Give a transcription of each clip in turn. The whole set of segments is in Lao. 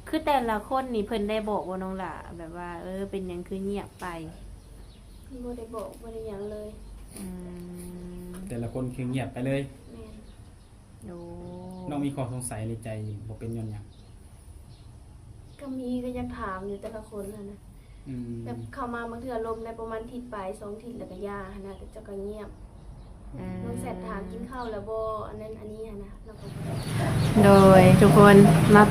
ຄືແຕ່ລະຄົນນີ້ເພິ່ນໄດ້ບອກບໍ່ນ້ອງຫຼ້າ ແບບວ່າ ເອີ ເປັນຫຍັງຄືງຽບໄປ? ບໍ່ໄດ້ບອກ ບໍ່ໄດ້ຫຍັງເລີຍ. ອືມ ແຕ່ລະຄົນຄືງຽບໄປເລີຍ. ແມ່ນ. ໂອ້ ນ້ອງມີຂໍ້ສົງໄສໃນໃຈຢູ່ບໍ່ ເປັນຍ້ອນຫຍັງ? ກໍມີ ກໍຢາກຖາມຢູ່ແຕ່ລະຄົນຫັ້ນນະ. ອືມ ແບບເຂົ້າມາບາງເທື່ອລົມໄດ້ປະມານທິດປາຍສອງທິດ ແລ້ວກໍຢ່າຫັ້ນນະ ແຕ່ເຈົ້າກໍງຽບ. ອືມ ນ້ອງແຊັດຖາມກິນເຂົ້າແລ້ວບໍ່ ອັນນັ້ນອັນນີ້ຫັ້ນນະ ແລ້ວກໍບໍ່ຕອບ. ໂດຍ ທຸກຄົນ ມາ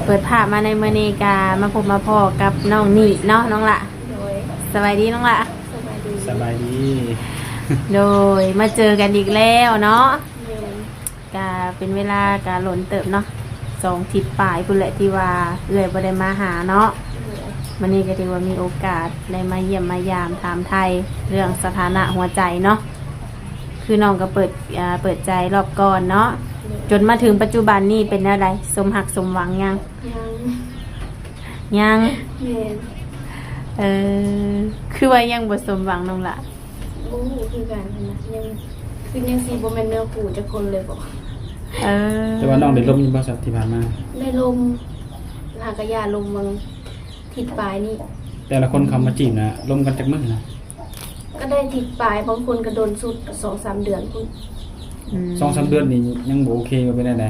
ເປີດພາບມາໃນມື້ນີ້ ກະມາພົບມາພໍ້ກັບນ້ອງນິເນາະ ນ້ອງຫຼ້າ. ໂດຍ ສະບາຍດີນ້ອງຫຼ້າ. ສະບາຍດີ ສະບາຍດີ. ໂດຍ ມາເຈີກັນອີກແລ້ວເນາະ. ແມ່ນ. ກະເປັນເວລາກະດົນເຕີບເນາະ ສອງທິດປາຍພຸ້ນແຫຼະ ທີ່ວ່າເອື້ອຍບໍ່ໄດ້ມາຫາເນາະ. ໂດຍ ມື້ນີ້ກໍຖືວ່າມີໂອກາດໄດ້ມາຢ້ຽມມາຢາມຖາມໄຖ່ເລື່ອງສະຖານະຫົວໃຈເນາະ. ຄືນ້ອງກໍເປີດ ເອີ ເປີດໃຈລອບກ່ອນເນາະ. ໂດຍ ຈົນມາເຖິງປັດຈຸບັນນີ້ເປັນແນວໃດ? ສົມຮັກສົມຫວັງຍັງ? ຍັງ. ຍັງ? ແມ່ນ. ເອີ ຄືວ່າຍັງບໍ່ສົມຫວັງນ້ອງຫຼ້າ? ບໍ່ຮູ້ຄືກັນຫັ້ນນະ ຍັງ ຄືຍັງຊິບໍ່ແມ່ນເນື້ອຄູ່ຈັກຄົນເລີຍບໍ? ເອີ ແຕ່ວ່ານ້ອງໄດ້ລົມຢູ່ບໍ່ ທີ່ຜ່ານມາ? ໄດ້ລົມ ຫາກະຢ່າລົມຫວ່າງທິດປາຍນີ້. ແຕ່ລະຄົນເຂົ້າມາຈີບນະ ລົມກັນຈັກມື້ນະ? ກໍໄດ້ທິດປາຍ ບາງຄົນກໍດົນສຸດກໍສອງສາມເດືອນພຸ້ນ. ອືມ ສອງສາມເດືອນນີ້ຍັງບໍ່ໂອເຄບໍ່ ເປັນແນວໃດ?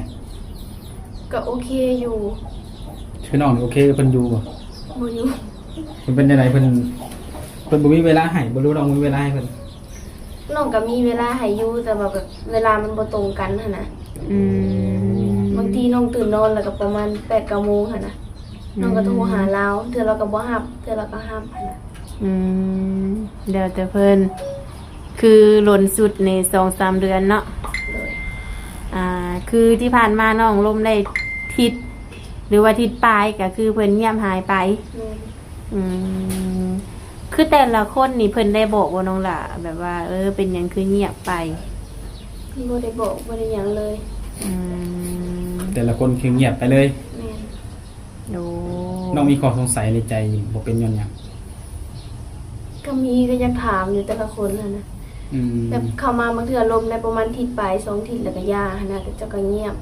ກໍໂອເຄຢູ່. ຄືນ້ອງນີ້ໂອເຄກັບເພິ່ນຢູ່ບໍ່? ບໍ່ຢູ່. ເພິ່ນເປັນຈັ່ງໃດ? ເພິ່ນ ເພິ່ນບໍ່ມີເວລາໃຫ້ບໍ່ ຫຼືນ້ອງມີເວລາໃຫ້ເພິ່ນ? ນ້ອງກໍມີເວລາໃຫ້ຢູ່ ແຕ່ວ່າແບບເວລາມັນບໍ່ຕົງກັນຫັ້ນນະ. ອືມ ບາງທີນ້ອງຕື່ນນອນແລ້ວກໍປະມານແປດເກົ້າໂມງຫັ້ນນະ ອືມ ນ້ອງກໍໂທຫາລາວ ເທື່ອລາວກໍບໍ່ຮັບ ເທື່ອລາວກໍຮັບຫັ້ນນະ. ອືມ ແລ້ວແຕ່ເພິ່ນ ຄືດົນສຸດນີ້ສອງສາມເດືອນເນາະ. ໂດຍ ອ່າ ຄືທີ່ຜ່ານມານ້ອງລົມໄດ້ທິດ ຫຼືວ່າທິດປາຍ ກໍຄືເພິ່ນງຽບຫາຍໄປ. ແມ່ນ. ອືມ ຄືແຕ່ລະຄົນນີ້ເພິ່ນໄດ້ບອກບໍ່ນ້ອງຫຼ້າ ແບບວ່າ ເອີ ເປັນຫຍັງຄືງຽບໄປ? ບໍ່ໄດ້ບອກ ບໍ່ໄດ້ຫຍັງເລີຍ. ອືມ ແຕ່ລະຄົນຄືງຽບໄປເລີຍ. ແມ່ນ. ໂອ້ ນ້ອງມີຂໍ້ສົງໄສໃນໃຈຢູ່ບໍ່ ເປັນຍ້ອນຫຍັງ? ກໍມີ ກໍຢາກຖາມຢູ່ແຕ່ລະຄົນຫັ້ນນະ. ອືມ ແບບເຂົ້າມາບາງເທື່ອລົມໄດ້ປະມານທິດປາຍສອງທິດ ແລ້ວກໍຢ່າຫັ້ນນະ ແຕ່ເຈົ້າກໍງຽບ.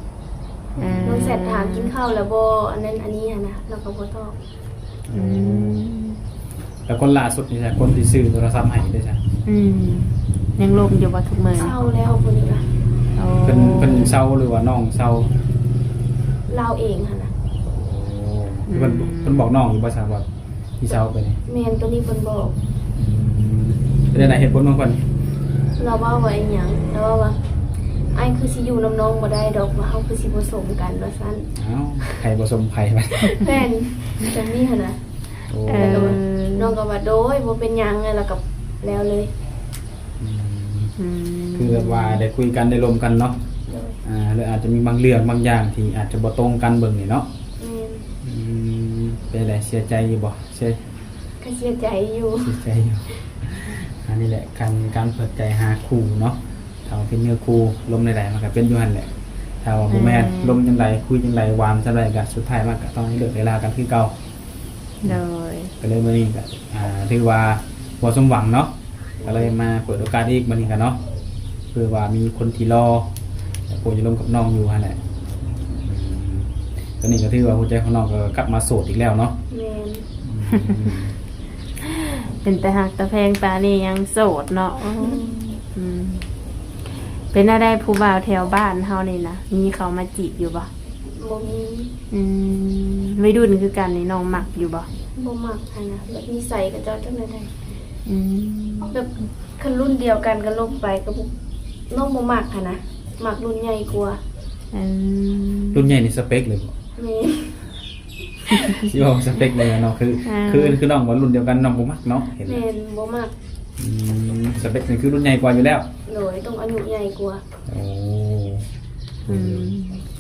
ອືມ ນ້ອງແຊັດຖາມກິນເຂົ້າແລ້ວບໍ່ ອັນນັ້ນອັນນີ້ຫັ້ນນະ ແລ້ວກໍບໍ່ຕອບ. ອືມ ແລ້ວຄົນລ່າສຸດນີ້ຊະ ຄົນທີ່ຊື້ໂທລະສັບໃຫ້ເດ້ຊະ? ອືມ ຍັງລົມຢູ່ບໍ່ທຸກມື້? ເຊົາແລ້ວຄົນນີ້ນະ. ໂອ້ ເພິ່ນ ເພິ່ນເຊົາ ຫຼືວ່ານ້ອງເຊົາ? ລາວເອງຫັ້ນນະ. ໂອ້ ຄືເພິ່ນ ອືມ ເພິ່ນບອກນ້ອງຢູ່ບໍ່ຊະວ່າຊິເຊົາໄປນີ້? ແມ່ນ ໂຕນີ້ເພິ່ນບອກ. ອືມ ເປັນຈັ່ງໃດເຫດຜົນຂອງເພິ່ນ? ລາວເວົ້າວ່າອີຫຍັງ? ລາວເວົ້າວ່າ ອ້າຍຄືຊິຢູ່ນຳນ້ອງບໍ່ໄດ້ດອກ ວ່າເຮົາຄືຊິບໍ່ສົມກັນ ວ່າຊັ້ນ. ອ້າວ ໃຜບໍ່ສົມໃຜວະ? ແມ່ນ ແບບນີ້ຫັ້ນນະ. ໂອ້ ເອີ ນ້ອງກໍວ່າ ໂດຍ ບໍ່ເປັນຫຍັງ ແລ້ວກໍແລ້ວເລີຍ. ອືມ ອືມ ຄືແບບວ່າໄດ້ຄຸຍກັນ ໄດ້ລົມກັນເນາະ. ໂດຍ ອ່າ ຫຼືອາດຈະມີບາງເລື່ອງບາງຢ່າງທີ່ອາດຈະບໍ່ຕົງກັນເບິ່ງນີ້ເນາະ. ແມ່ນ. ອືມ ເປັນໃດ ເສຍໃຈຢູ່ບໍ່? ເສຍ ກໍເສຍໃຈຢູ່ ເສຍໃຈຢູ່. ອັນນີ້ແຫຼະ ການ ການເປີດໃຈຫາຄູ່ເນາະ ຖ້າວ່າເປັນເນື້ອຄູ່ ລົມໃດໆ ມັນກໍເປັນຢູ່ຫັ້ນແຫຼະ. ຖ້າວ່າບໍ່ແມ່ນ ແມ່ນ ລົມຈັ່ງໃດ ຄຸຍຈັ່ງໃດ ຫວານສ່ຳໃດ ກໍສຸດທ້າຍມັນກໍຕ້ອງໄດ້ເລີກໄດ້ລາກັນຄືເກົ່າ. ໂດຍ ກໍເລີຍມື້ນີ້ກໍ ອ່າ ຖືວ່າບໍ່ສົມຫວັງເນາະ ກໍເລີຍມາເປີດໂອກາດອີກມື້ນີ້ກໍເນາະ ເພື່ອວ່າມີຄົນທີ່ລໍ ແລະ ຄົນທີ່ລົມກັບນ້ອງຢູ່ຫັ້ນແຫຼະ. ອືມ ຕອນນີ້ກໍຖືວ່າຫົວໃຈຂອງນ້ອງກໍກັບມາໂສດອີກແລ້ວເນາະ. ແມ່ນ. ອືມ ເປັນຕາຮັກຕາແພງປານນີ້ຍັງໂສດເນາະ. ອືມ ອືມ ເປັນແນວໃດ ຜູ້ບ່າວແຖວບ້ານເຮົານີ້ນະ ມີເຂົ້າມາຈີບຢູ່ບໍ່? ບໍ່ມີ. ອືມ ໄວລຸ້ນຄືກັນນີ້ ນ້ອງມັກຢູ່ບໍ່? ບໍ່ມັກຫັ້ນນະ ແບບນິໄສເຂົາເຈົ້າຈັ່ງໃດ. ອືມ ແບບຄັນລຸ້ນດຽວກັນກໍລົມໄປກໍບໍ່ ນ້ອງບໍ່ມັກຫັ້ນນະ ມັກລຸ້ນໃຫຍ່ກວ່າ. ອືມ ລຸ້ນໃຫຍ່ນີ້ສະເປັກເລີຍບໍ່? ແມ່ນ. ຊິເວົ້າສະເປັກເລີຍເນາະ ຄື ອ່າ ຄື ຄືນ້ອງວ່າລຸ້ນດຽວກັນນ້ອງບໍ່ມັກເນາະ ເຫັນ. ແມ່ນ ບໍ່ມັກ. ອືມ ສະເປັກນີ້ຄືລຸ້ນໃຫຍ່ກວ່າຢູ່ແລ້ວ. ໂດຍ ຕ້ອງອາຍຸໃຫຍ່ກວ່າ. ໂອ້ ອືມ ອືມ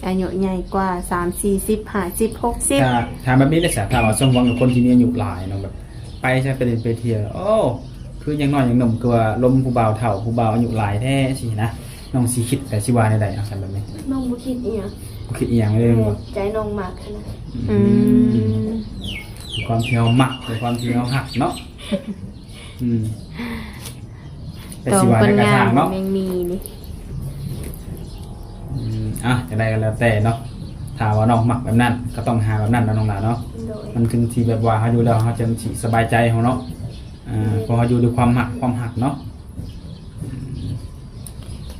ອາຍຸໃຫຍ່ກວ່າ ສາມ ສີ່ ສິບ ຫ້າ ສິບ ຫົກ ສິບ. ຖ້າ ຖ້າແບບນີ້ເດ້ຊະ ຖ້າວ່າສົມຫວັງກັບຄົນທີ່ມີອາຍຸຫຼາຍເນາະ ແບບໄປຊະ ໄປຫຼິ້ນໄປທ່ຽວ ໂອ້ ຄືຍັງນ້ອຍຍັງໜຸ່ມ ຄືວ່າລົມຜູ້ບ່າວເຖົ້າ ຜູ້ບ່າວອາຍຸຫຼາຍແທ້ຊີ້ນະ ນ້ອງຊິຄິດ ແຕ່ຊິວ່າແນວໃດ? ເອົາຊັ້ນແບບນີ້ ນ້ອງບໍ່ຄິດອີຫຍັງ ບໍ່ຄິດອີຫຍັງເລີຍ. ແມ່ນ ບໍ່ ໃຈນ້ອງມັກຫັ້ນນະ. ອືມ ອືມ ຄວາມທີ່ເຮົາມັກ ຄວາມທີ່ເຮົາຮັກເນາະ. ອືມ ແຕ່ຊິວ່າໃດກໍຊ່າງເນາະ ຍັງມີນີ້. ອືມ ອ່ະ ຈັ່ງໃດກໍແລ້ວແຕ່ເນາະ ໃຜ ຖ້າວ່ານ້ອງມັກແບບນັ້ນ ກໍຕ້ອງຫາແບບນັ້ນເນາະ ນ້ອງຫຼ້າເນາະ. ໂດຍ ມັນຈຶ່ງຊິແບບວ່າເຮົາຢູ່ແລ້ວເຮົາຈະຊິສະບາຍໃຈເຮົາເນາະ. ອ່າ ແມ່ນ ເພາະເຮົາຢູ່ດ້ວຍຄວາມຮັກ ຄວາມຮັກເນາະ.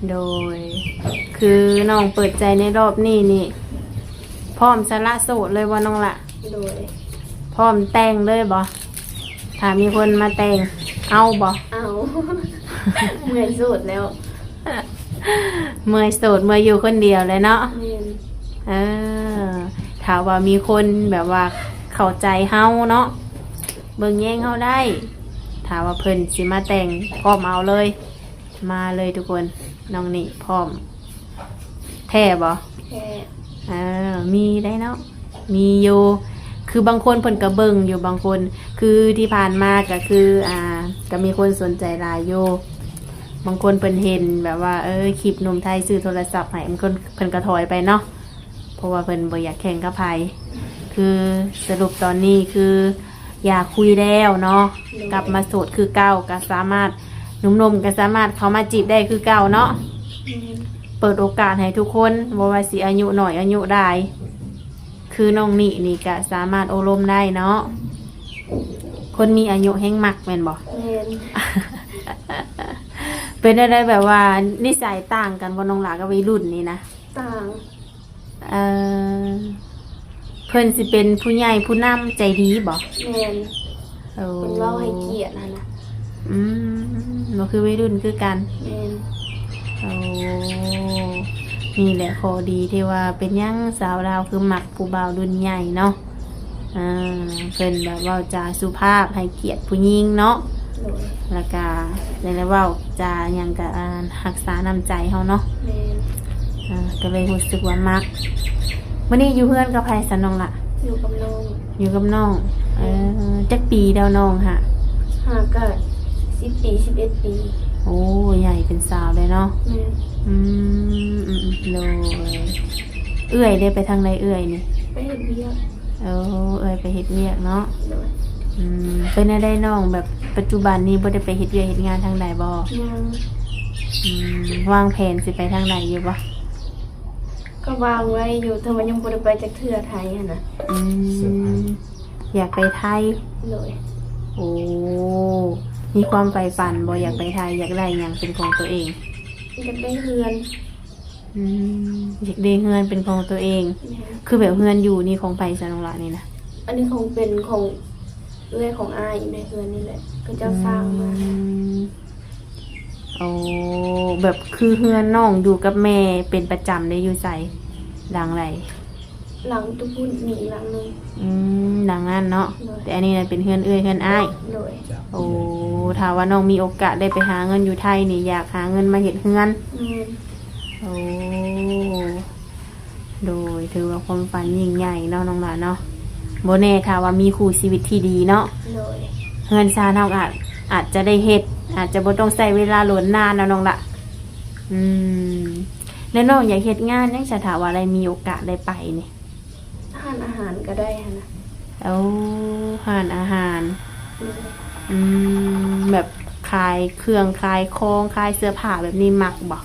ໂດຍ ຄືນ້ອງເປີດໃຈໃນຮອບນີ້ນີ້ ພ້ອມສະຫຼະໂສດເລີຍບໍ່ນ້ອງຫຼ້າ? ໂດຍ ພ້ອມແຕ່ງເລີຍບໍ່? ຖ້າມີຄົນມາແຕ່ງ ເອົາບໍ່? ເອົາ ເມື່ອຍໂສດແລ້ວ ເມື່ອຍໂສດ ເມື່ອຍຢູ່ຄົນດຽວແຫຼະເນາະ. ແມ່ນ ເອີ ຖ້າວ່າມີຄົນແບບວ່າເຂົ້າໃຈເຮົາເນາະ ເບິ່ງແຍງເຮົາໄດ້ ຖ້າວ່າເພິ່ນຊິມາແຕ່ງ ພ້ອມເອົາເລີຍ. ມາເລີຍທຸກຄົນ ນ້ອງນີ້ພ້ອມ ແທ້ບໍ່? ແທ້ ເອີ ມີໄດ້ເນາະ ມີຢູ່. ຄືບາງຄົນເພິ່ນກໍເບິ່ງຢູ່ ບາງຄົນ ຄືທີ່ຜ່ານມາກໍຄື ອ່າ ກໍມີຄົນສົນໃຈຫຼາຍຢູ່. ບາງຄົນເພິ່ນເຫັນແບບວ່າ ເອີ ຄລິບໜຸ່ມໄທຊື້ໂທລະສັບໃຫ້ ບາງຄົນເພິ່ນກໍຖອຍໄປເນາະ. ເພາະວ່າເພິ່ນບໍ່ຢາກແຂ່ງກັບໃຜ. ຄືສະຫຼຸບຕອນນີ້ຄືຢ່າຄຸຍແລ້ວເນາະ. ໂດຍ ກັບມາໂສດຄືເກົ່າ ກໍສາມາດ ໜຸ່ມໆກໍສາມາດເຂົ້າມາຈີບໄດ້ຄືເກົ່າເນາະ. ແມ່ນ ເປີດໂອກາດໃຫ້ທຸກຄົນ ບໍ່ວ່າຊິອາຍຸນ້ອຍອາຍຸຫຼາຍ. ຄືນ້ອງນິນີ້ກໍສາມາດໂອ້ລົມໄດ້ເນາະ. ຄົນມີອາຍຸແຮ່ງມັກແມ່ນບໍ່? ແມ່ນ ເປັນແນວໃດ ແບບວ່ານິໄສຕ່າງກັນບໍ່ ນ້ອງຫຼ້າກັບໄວລຸ້ນນີ້ນະ? ຕ່າງ ເອີ ເພິ່ນຊິເປັນຜູ້ໃຫຍ່ຜູ້ນຳໃຈດີບໍ່? ແມ່ນ ໂອ້ ເພິ່ນເວົ້າໃຫ້ກຽດຫັ້ນນະ. ອືມ ບໍ່ຄືໄວລຸ້ນຄືກັນ. ແມ່ນ ໂອ້ ນີ້ແຫຼະຂໍ້ດີທີ່ວ່າເປັນຫຍັງສາວລາວຄືມັກຜູ້ບ່າວລຸ້ນໃຫຍ່ເນາະ. ອ່າ ເພິ່ນແບບເວົ້າຈາສຸພາບ ໃຫ້ກຽດຜູ້ຍິງເນາະ. ໂດຍ ແລ້ວກະໄດ້ເວົ້າຈາຫຍັງກະ ອ່າ ຮັກສານ້ຳໃຈເຮົາເນາະ. ແມ່ນ ອ່າ ກໍເລີຍຮູ້ສຶກວ່າມັກ. ມື້ນີ້ຢູ່ເຮືອນກັບໃຜຊັ້ນນ້ອງລະ? ຢູ່ກັບນ້ອງ. ຢູ່ກັບນ້ອງ. ເອີ ຈັກປີແລ້ວນ້ອງຫະ? ຫາກະສິບປີ ສິບເອັດປີ. ໂອ້ ໃຫຍ່ເປັນສາວແລ້ວເນາະ. ແມ່ນ ອືມ ອືມ ໂດຍ. ເອື້ອຍເດ ໄປທາງໃດເອື້ອຍນີ້? ໄປເຮັດວຽກ. ໂອ້ ເອື້ອຍໄປເຮັດວຽກເນາະ. ໂດຍ ອືມ ເປັນແນວໃດນ້ອງ ແບບປັດຈຸບັນນີ້ບໍ່ໄດ້ໄປເຮັດວຽກເຮັດງານທາງໃດບໍ່? ຍັງ. ອືມ ວາງແຜນຊິໄປທາງໃດຢູ່ບໍ່? ກໍວາງໄວ້ຢູ່ ແຕ່ວ່າຍັງບໍ່ໄດ້ໄປຈັກເທື່ອ ໄທຫັ້ນນະ. ອືມ ຢາກໄປໄທ. ໂດຍ ໂອ້ ມີຄວາມໃຝ່ຝັນບໍ່ ຢາກໄປໄທ ຢາກໄດ້ຫຍັງເປັນຂອງຕົວເອງ? ຢາກໄດ້ເຮືອນ. ອືມ ຢາກໄດ້ເຮືອນເປັນຂອງຕົວເອງ. ແມ່ນ ຄືແບບເຮືອນຢູ່ນີ້ຂອງໃຜຊັ້ນນ້ອງລະນີ້ນະ? ອັນນີ້ຂອງ ເປັນຂອງເອື້ອຍຂອງອ້າຍ ຢູ່ໃນເຮືອນນີ້ແຫຼະ ເຂົາເຈົ້າສ້າງມາ. ອືມ ໂອ້ ແບບຄືເຮືອນນ້ອງຢູ່ກັບແມ່ເປັນປະຈຳເດ້ ຢູ່ໃສ ຫຼັງໃດ? ຫຼັງຈຸພຸ້ນມີອີກຫຼັງໜຶ່ງ. ອືມ ຫຼັງນັ້ນເນາະ. ໂດຍ ແຕ່ອັນນີ້ນະເປັນເຮືອນເອື້ອຍເຮືອນອ້າຍ. ໂດຍ ໂອ້ ຖ້າວ່ານ້ອງມີໂອກາດໄດ້ໄປຫາເງິນຢູ່ໄທນີ້ ຢາກຫາເງິນມາເຮັດເຮືອນ. ແມ່ນ ໂອ້ ໂດຍ ຖືວ່າຄວາມຝັນຍິ່ງໃຫຍ່ເນາະນ້ອງຫຼ້າເນາະ. ບໍ່ແນ່ຖ້າວ່າມີຄູ່ຊີວິດທີ່ດີເນາະ. ໂດຍ ເຮືອນຊານເຮົາອາດ ອາດຈະໄດ້ເຮັດ ອາດຈະບໍ່ຕ້ອງໃຊ້ເວລາດົນນານເນາະນ້ອງລະ. ອືມ ແລ້ວນ້ອງຢາກເຮັດງານຫຍັງຊະ ຖ້າວ່າໄດ້ມີໂອກາດໄດ້ໄປນີ້? ຮ້ານອາຫານກໍໄດ້ຫັ້ນນະ. ໂອ້ ຮ້ານອາຫານ. ໂດຍ ອືມ ແບບຂາຍເຄື່ອງຂາຍຂອງ ຂາຍເສື້ອຜ້າແບບນີ້ມັກບໍ່?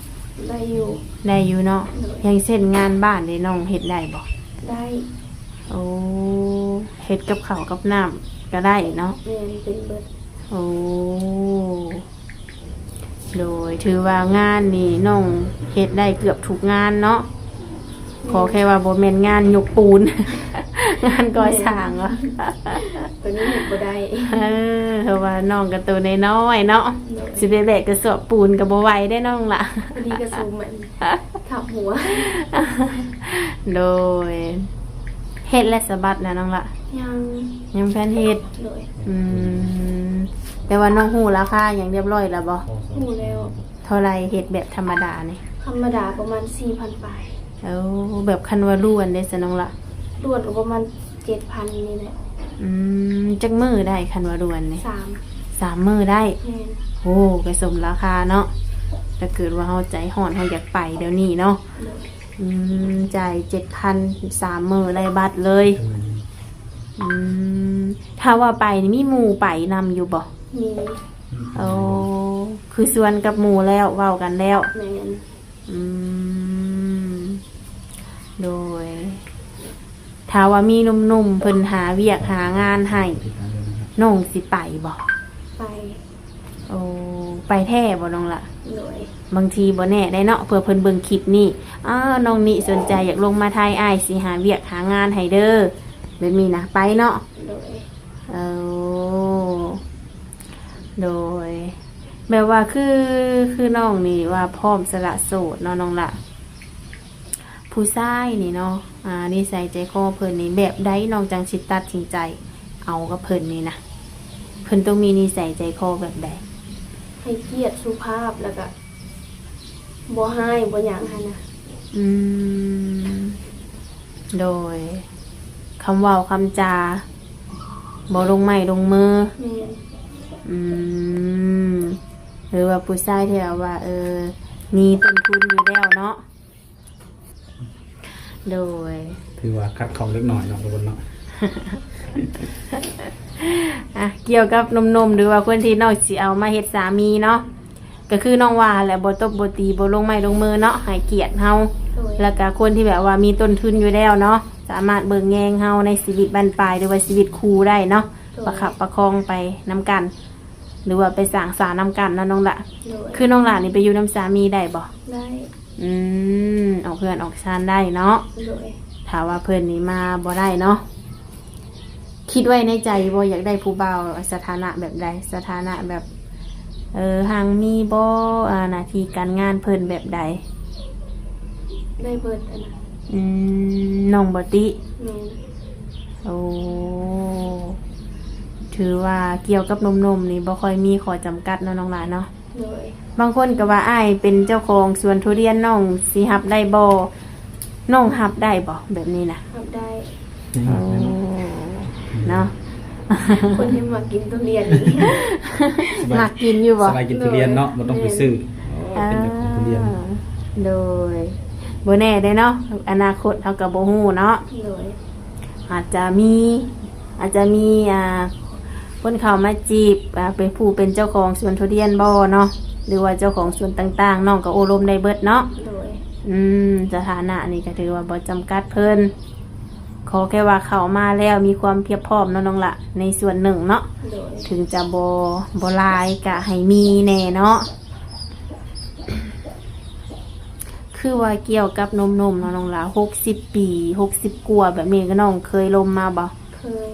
ໄດ້ຢູ່. ໄດ້ຢູ່ເນາະ. ໂດຍ ຢ່າງເຊັ່ນງານບ້ານເດ ນ້ອງເຮັດໄດ້ບໍ່? ໄດ້. ໂອ້ ເຮັດກັບເຂົ້າກັບນ້ຳກໍໄດ້ເນາະ. ແມ່ນ ເປັນເບິດ. ໂອ້ ໂດຍ ຖືວ່າງານນີ້ນ້ອງເຮັດໄດ້ເກືອບທຸກງານເນາະ. ແມ່ນ ຂໍແຄ່ວ່າບໍ່ແມ່ນງານຍົກປູນ ງານກໍ່ສ້າງ. ແມ່ນ ເນາະ ໂຕນີ້ເຮັດບໍ່ໄດ້. ເອີ ເພາະວ່ານ້ອງກໍໂຕນ້ອຍໆເນາະ. ໂດຍ ຊິໄປແບກກະສອບປູນກໍບໍ່ໄຫວເດ້ນ້ອງລະ. ພໍດີກະສົມອັນ ທັບຫົວ. ໂດຍ ເຮັດແລ້ວສະບັດນະນ້ອງລະ? ຍັງ. ຍັງບໍ່ທັນເຮັດ. ໂດຍ ອືມ ແຕ່ວ່ານ້ອງຮູ້ລາຄາຫຍັງຮຽບຮ້ອຍແລ້ວບໍ່? ຮູ້ແລ້ວ. ເທົ່າໃດເຮັດແບບທຳມະດານີ້? ທຳມະດາປະມານສີ່ພັນປາຍ. ໂອ້ ແບບຄັນວ່າລ້ວນເດຊະນ້ອງລະ? ລ້ວນກໍປະມານເຈັດພັນນີ້ແຫຼະ. ອືມ ຈັກມື້ໄດ້ຄັນວ່າລ້ວນນີ້? ສາມ ສາມມື້ໄດ້. ແມ່ນ. ໂອ້ ກໍສົມລາຄາເນາະ. ຖ້າເກີດວ່າເຮົາໃຈຮ້ອນ ເຮົາຢາກໄປດຽວນີ້ເນາະ. ໂດຍ ອືມ ຈ່າຍເຈັດພັນ ສາມມື້ໄດ້ບັດເລີຍ. ອືມ ອືມ ຖ້າວ່າໄປນີ້ມີໝູ່ໄປນຳຢູ່ບໍ່? ມີ. ໂອ້ ຄືຊວນກັບໝູ່ແລ້ວ ເວົ້າກັນແລ້ວ. ແມ່ນ. ອືມ ໂດຍ ຖ້າວ່າມີໜຸ່ມໆເພິ່ນຫາວຽກຫາງານໃຫ້ ນ້ອງຊິໄປບໍ່? ໄປ. ໂອ້ ໄປແທ້ບໍ່ນ້ອງລະ? ໂດຍ. ບາງທີບໍ່ແນ່ໄດ້ເນາະ ເພື່ອເພິ່ນເບິ່ງຄລິບນີ້ ອ້າວ ນ້ອງນິສົນໃຈຢາກລົງມາໄທ ອ້າຍຊິຫາວຽກຫາງານໃຫ້ເດີ ແບບນີ້ນະ ໄປເນາະ? ໂດຍ. ເອີ ໂດຍ ແບບວ່າຄື ຄືນ້ອງນີ້ວ່າພ້ອມສະຫຼະໂສດເນາະນ້ອງລະ ຜູ້ຊາຍນີ້ເນາະ ອ່າ ນິໄສໃຈຄໍເພິ່ນນີ້ແບບໃດ ນ້ອງຈັ່ງຊິຕັດສິນໃຈເອົາກັບເພິ່ນນີ້ນະ ເພິ່ນຕ້ອງມີນິໄສໃຈຄໍແບບໃດ? ໃຫ້ກຽດ ສຸພາບ ແລ້ວກະບໍ່ຮ້າຍບໍ່ຫຍັງຫັ້ນນະ. ອືມ ໂດຍ ຄຳເວົ້າຄຳຈາບໍ່ລົງໄມ້ລົງມື. ແມ່ນ. ອືມ ຫຼືວ່າຜູ້ຊາຍທີ່ແບບວ່າ ເອີ ມີຕົ້ນທຶນຢູ່ແລ້ວເນາະ. ໂດຍ ຖືວ່າຂັດຂ້ອງເລັກນ້ອຍເນາະ ທຸກຄົນເນາະ. ອ່ະ ກ່ຽວກັບໜຸ່ມໆ ຫຼືວ່າຄົນທີ່ນ້ອງຊິເອົາມາເຮັດສາມີເນາະ ກໍຄືນ້ອງວ່າແຫຼະ ບໍ່ຕົບບໍ່ຕີ ບໍ່ລົງໄມ້ລົງມືເນາະ ໃຫ້ກຽດເຮົາ. ໂດຍ. ແລ້ວກະຄົນທີ່ແບບວ່າມີຕົ້ນທຶນຢູ່ແລ້ວເນາະ ສາມາດເບິ່ງແຍງເຮົາໃນຊີວິດບັ້ນປາຍ ຫຼືວ່າຊີວິດຄູ່ໄດ້ເນາະ. ໂດຍ. ປະຄັບປະຄອງໄປນຳກັນ ຫຼືວ່າໄປສ້າງສານຳກັນເນາະນ້ອງລະ. ໂດຍ. ຄືນ້ອງລະນີ້ໄປຢູ່ນຳສາມີໄດ້ບໍ່? ໄດ້. ອືມ ອອກເຮືອນອອກຊານໄດ້ເນາະ. ໂດຍ. ຖ້າວ່າເພິ່ນນີ້ມາບໍ່ໄດ້ເນາະ ຄິດໄວ້ໃນໃຈບໍ່ ຢາກໄດ້ຜູ້ບ່າວສະຖານະແບບໃດ? ສະຖານະແບບ ເອີ ຮັ່ງມີບໍ່? ອາ ໜ້າທີ່ການງານເພິ່ນແບບໃດ? ໄດ້ເບິດຫັ້ນນະ. ອືມ ນ້ອງບໍ່ຕິ? ແມ່ນ. ໂອ້ ຖືວ່າກ່ຽວກັບໜຸ່ມໆນີ້ບໍ່ຄ່ອຍມີຂໍ້ຈຳກັດເນາະນ້ອງຫຼ້າເນາະ. ໂດຍ. ບາງຄົນກໍວ່າ ອ້າຍເປັນເຈົ້າຂອງສວນທຸລຽນ ນ້ອງຊິຮັບໄດ້ບໍ່? ນ້ອງຮັບໄດ້ບໍ່ແບບນີ້ນະ? ຮັບໄດ້. ໂອ້ ເນາະ ຄົນທີ່ມັກກິນທຸລຽນນີ້ ມັກກິນຢູ່ບໍ່? ສະບາຍກິນທຸລຽນເນາະ ບໍ່ຕ້ອງໄປຊື້. ໂອ້ ເປັນເຈົ້າຂອງທຸລຽນ. ໂດຍ. ບໍ່ແນ່ເດ້ເນາະ ອະນາຄົດເຮົາກໍບໍ່ຮູ້ເນາະ. ໂດຍ. ອາດຈະມີ ອາດຈະມີ ອ່າ ຄົນເຂົ້າມາຈີບ ອ່າ ເປັນຜູ້ເປັນເຈົ້າຂອງສວນທຸລຽນບໍ່ເນາະ ຫຼືວ່າເຈົ້າຂອງສວນຕ່າງໆ ນ້ອງກໍໂອ້ລົມໄດ້ເບິດເນາະ. ໂດຍ. ອືມ ສະຖານະນີ້ກໍຖືວ່າບໍ່ຈຳກັດເພິ່ນ ຂໍແຄ່ວ່າເຂົ້າມາແລ້ວມີຄວາມພຽບພ້ອມເນາະນ້ອງລະ ໃນສ່ວນໜຶ່ງເນາະ. ໂດຍ. ເຖິງຈະບໍ່ ບໍ່ຫຼາຍ ກະໃຫ້ມີແດ່ເນາະ. ຄືວ່າກ່ຽວກັບໜຸ່ມໆເນາະນ້ອງຫຼ້າ ຫົກສິບປີ ຫົກສິບກວ່າແບບນີ້ ກໍນ້ອງເຄີຍລົມມາບໍ່? ເຄີຍ.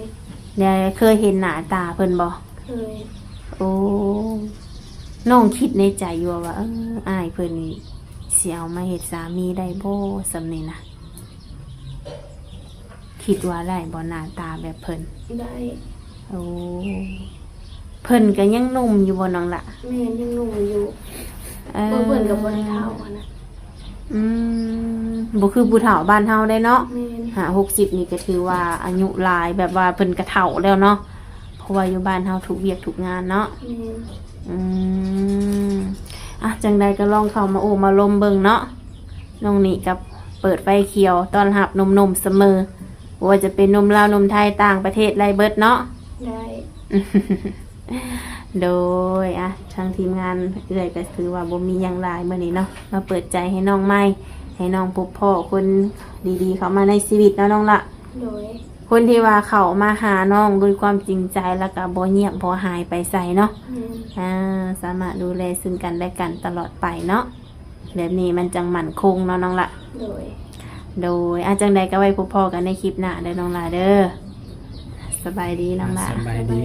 ແລ້ວເຄີຍເຫັນໜ້າຕາເພິ່ນບໍ່? ເຄີຍ. ໂອ້ ນ້ອງຄິດໃນໃຈຢູ່ວ່າ ເອີ ອ້າຍເພິ່ນນີ້ຊິເອົາມາເຮັດສາມີໄດ້ບໍ່ ສ່ຳນີ້ນະ? ຄິດວ່າໄດ້ບໍ່ ໜ້າຕາແບບເພິ່ນ? ໄດ້. ໂອ້ ເພິ່ນກໍຍັງໜຸ່ມຢູ່ບໍ່ນ້ອງລະ? ແມ່ນ ຍັງໜຸ່ມຢູ່. ເອີ ເບິ່ງເພິ່ນກໍບໍ່ໄດ້ເຖົ້າຫັ້ນນະ. ອືມ ບໍ່ຄືຜູ້ເຖົ້າບ້ານເຮົາໄດ໋ເນາະ. ແມ່ນ. ຫ້າຫົກສິບນີ້ກໍຖືວ່າອາຍຸຫຼາຍ ແບບວ່າເພິ່ນກໍເຖົ້າແລ້ວເນາະ ເພາະວ່າຢູ່ບ້ານເຮົາທຸກວຽກທຸກງານເນາະ. ແມ່ນ. ອືມ ອ່ະ ຈັ່ງໃດກໍລອງເຂົ້າມາໂອ້ມາລົມເບິ່ງເນາະ. ນ້ອງນິກໍເປີດໄຟຂຽວຕ້ອນຮັບໜຸ່ມໆສະເໝີ ບໍ່ວ່າຈະເປັນໜຸ່ມລາວ ໜຸ່ມໄທ ຕ່າງປະເທດ ໄດ້ເບິດເນາະ. ໄດ້. ໂດຍ ອ່ະ ທາງທີມງານເອື້ອຍກໍຖືວ່າບໍ່ມີຫຍັງຫຼາຍມື້ນີ້ເນາະ ມາເປີດໃຈໃຫ້ນ້ອງໃໝ່ ໃຫ້ນ້ອງພົບພໍ້ຄົນດີໆເຂົ້າມາໃນຊີວິດເນາະນ້ອງລະ. ໂດຍ. ຄົນທີ່ວ່າເຂົ້າມາຫານ້ອງດ້ວຍຄວາມຈິງໃຈ ແລ້ວກໍບໍ່ງຽບບໍ່ຫາຍໄປໃສເນາະ. ແມ່ນ. ອ່າ ສາມາດດູແລຊຶ່ງກັນແລະກັນຕະຫຼອດໄປເນາະ ແບບນີ້ມັນຈັ່ງໝັ້ນຄົງເນາະນ້ອງລະ. ໂດຍ. ໂດຍ ອ່າ ຈັ່ງໃດກໍໄວ້ພົບພໍ້ກັນໃນຄລິບໜ້າເດີນ້ອງລະເດີ. ສະບາຍດີນ້ອງລະ. ສະບາຍດີ.